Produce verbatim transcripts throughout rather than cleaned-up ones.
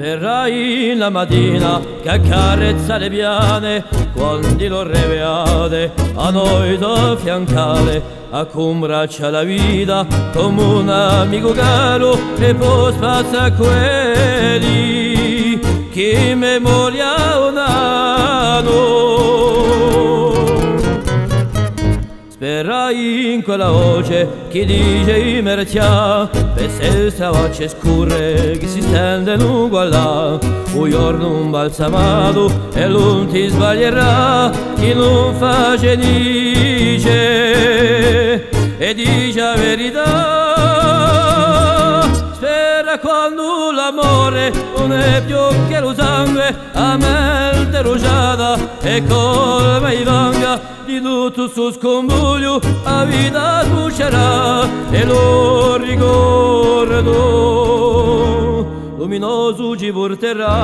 Sperà in a matina chì accarezza e piane, quandu l'ore vede à noi d'affiancà, à cumbraccià a vita cum'è un amicu caru, è po spazzà quelli chì memoria ùn anu. Sperà in quella voce chì dice i marchjà, per sta strada scura chì si stende in quella, un ghjornu imbalsamatu è ùn ti sbaglierà, chì ùn face nice è dice a verità. Sperà quandu l'amore ùn hè più chè u sangue, a mente brusgiata è colma di fanga, di tuttu stu scumbugliu a vita sbuccerà è u ricordu luminosu ci purterà.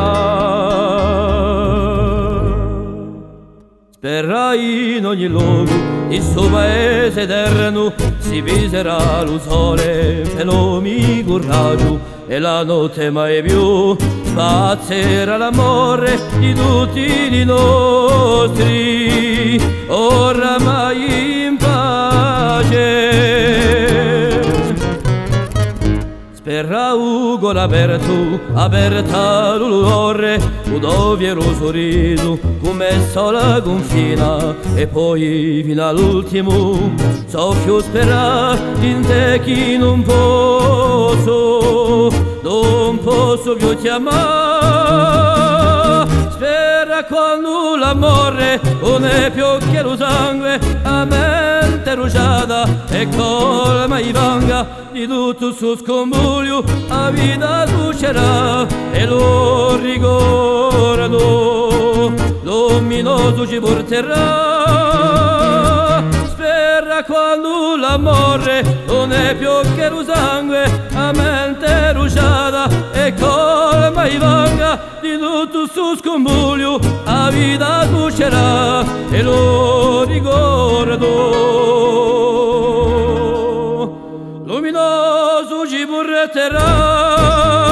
Sperà in ogni locu di stu paese eternu, si piserà u sole per l'omi curaghju, è a notte mai più spazzerà l'amore di tutti i nostri, oramai in pace. Sperà u core apertu, apertu à l'amore, u to fieru surrisu, cum'è u sole cunfina, è po finu à l'ultimu soffiu sperà in te chì ùn possu, ùn possu più chjamà. Sperà quandu l'amore ùn hè più chè u sangue, a mente brusgiata è colma di fanga, di tuttu stu scumbugliu a vita sbuccerà è u ricordu luminosu ci purterà. Sperà quandu l'amore ùn hè più chè u sangue, a mente brusgiata è colma di fanga, di tuttu stu scumbugliu a vita sbuccerà è u ricordu luminosu ci purterà.